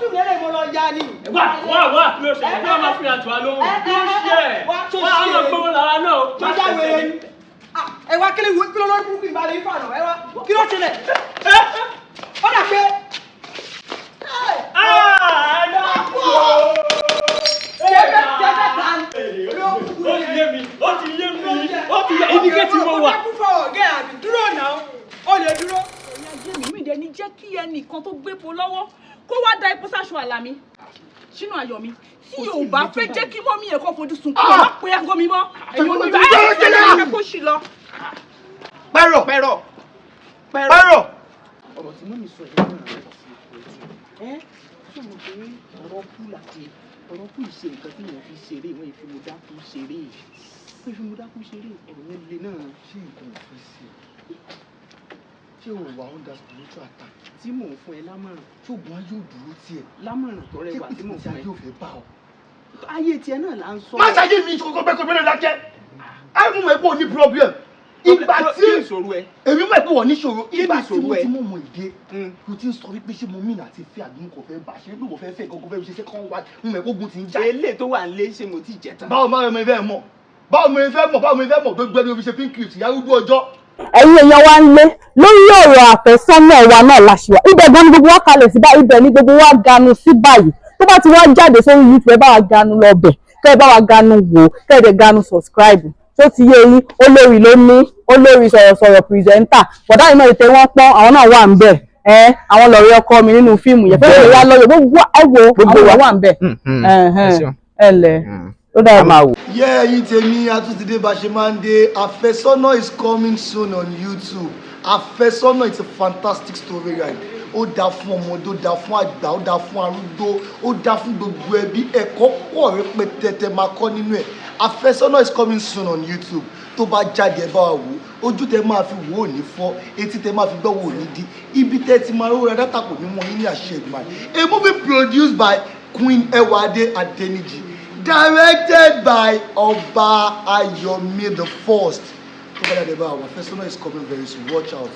Fíìmù lélẹ̀ mo lọ ya ni. Wá wá wá, kí ló ṣe? Kí ló máa fi àtúwá lóhùn? Kí ló ṣe ẹ? Wá, tó Wá, ṣe á máa gbówó lára náà. Tó já wèrè ni. Ah, ẹ wá, kí ló lórí burúkú ìbálẹ̀ ifá náà? Ẹ wá, kí ló ṣẹlẹ̀? Ó dà pé. Ah, ẹ dákun o. Tẹ́fẹ́ ta ni. Ó ti yé mi, ó ti yé mi, ó ti yé ibi gẹ́tì mo wà. Ó kú fún ọ̀gá ẹ̀ àbí dúró náà, ó lè dúró. Ẹ̀yin ayé mi, mi dẹ̀ ní jẹ́ kí ẹnìkan tó gbépo lọ́wọ́ kó wá da epo sáṣọ àlà mi sínú ayọ̀ mi. Tí yóò bá fẹ́ jẹ́ kí mummy ẹ̀ kọ́ fojú sunkún, ọ̀ má pe aago mi mọ́. Ẹ̀yin oníbà ẹ̀ ẹ̀ kó sì lọ. Pẹ́rọ̀. Pẹ́rọ̀. Pẹ́rọ̀. Ọ̀rọ̀ tí mummy sọ yìí náà rẹ̀ ti ẹ́ ṣé mo pé ọ̀rọ̀ kú làdé, ọ̀rọ̀ kú ìṣe nǹkan tí èèyàn fi ṣeré, wọ́n ìfi mo dákú ṣeré, wọ́n ìfi mo dákú ṣeré, ọ̀rọ̀ yẹn le náà. Ṣé nǹkan ò fẹ́ sí ẹ? Ṣé o wà under spiritual attack? Tí mò ń fún ẹ lámọ̀ràn. Ṣóògùn ayé ò dúró tiẹ̀? Lámọ̀ràn tó Ṣé rẹwà tí mò ń pìtìpìtì fún ẹ. ayé ò fẹ́ bá ọ? Ayé tiẹ̀ náà là ń sọ. Má ṣàyè mi ìṣòro bẹ́ẹ̀ kò bẹ́ẹ̀ dákẹ́. Ẹ mú mọ̀ ẹ́ pé o ní problem. Ìgbà tí Kí ni ìṣòro ẹ? Èmi mọ̀ pé wọ́n níṣòro. Kí ni Ìgbà tí ìṣòro mo ẹ? ti mọ̀ mọ̀ ìdè, mo ti ń sọ wípé ṣé mo mìn àti fẹ́ àbí mo kò fẹ́ bá ṣe pé mo fẹ́ fẹ́ gangan fẹ́ fi ṣe second wife, mo mọ̀ pé ogun ti ń jà. Eléyìí tó wà nílé, ṣé mo ti jẹ tán? Báwo máa mi fẹ́ mọ̀? Báwo mi fẹ́ mọ̀? Báwo mi fẹ́ mọ̀? Gbogbo ẹni mo fi ṣe pink lips, ìyá arúgbó ọjọ́. Ẹ̀yin èèyàn wa ń lé lórí ọ̀rọ̀ àfẹ́sọ́nà wa náà la ṣe wà. Ibẹ̀ gan ni gbogbo wa kalẹ̀ sí báyìí, ibẹ̀ ni gbogbo wa ganu sí báyìí. Tó bá ti wá jáde sórí YouTube, ẹ bá wa ganu lọ bẹ̀, kẹ́ ẹ bá wa ganu wò, kẹ́ ẹ dẹ̀ ganu subscribe. Tó ti yé yín, olórí ló ní olórí sọ̀rọ̀sọ̀rọ̀ presenter bọ̀dá yìí náà, ètè wọn pọ́n, àwọn náà wà ń bẹ̀ ẹ, àwọn lọ̀rẹ́ ọkọ mi nínú fíìmù yẹn fẹ́ẹ́ wá lọ́yọ̀ gbogbo ẹ wo Gbogbo àwọn wa. wà ń bẹ̀. Ẹ ṣeun. Ẹ lẹ̀ ó dàbí. A máa wò. Yeah, ẹ̀yin tèmi, àtúntìdé bá ṣe máa ń dé. Àfẹ́sọ́nà is coming soon on YouTube. Àfẹ́sọ́nà, it's a fantastic storyline. Ó dáa fún ọmọdé, ó dáa fún àgbà, ó dáa fún arúgbó, ó dáa fún gbogbo ẹbí. Ẹ̀kọ́ pọ̀ rẹpẹtẹ tẹ máa kọ́ nínú ẹ̀. Àfẹ́sọ́nà is coming soon on YouTube. Tó bá jáde, ẹ bá wa wò ó. Ojú tẹ máa fi wò ó ní fọ́, etí tẹ máa fi gbọ́ wò ó ní di, ibi tẹ ti máa rówó ra data kò ní wọ́n yín ní àṣẹ ìgbà. A movie produced by Queen Ewade Adeniji, directed by Ọba Ayomi the First. Tó bá jáde, bá wa. Àfẹ́sọ́nà is coming very soon, watch out.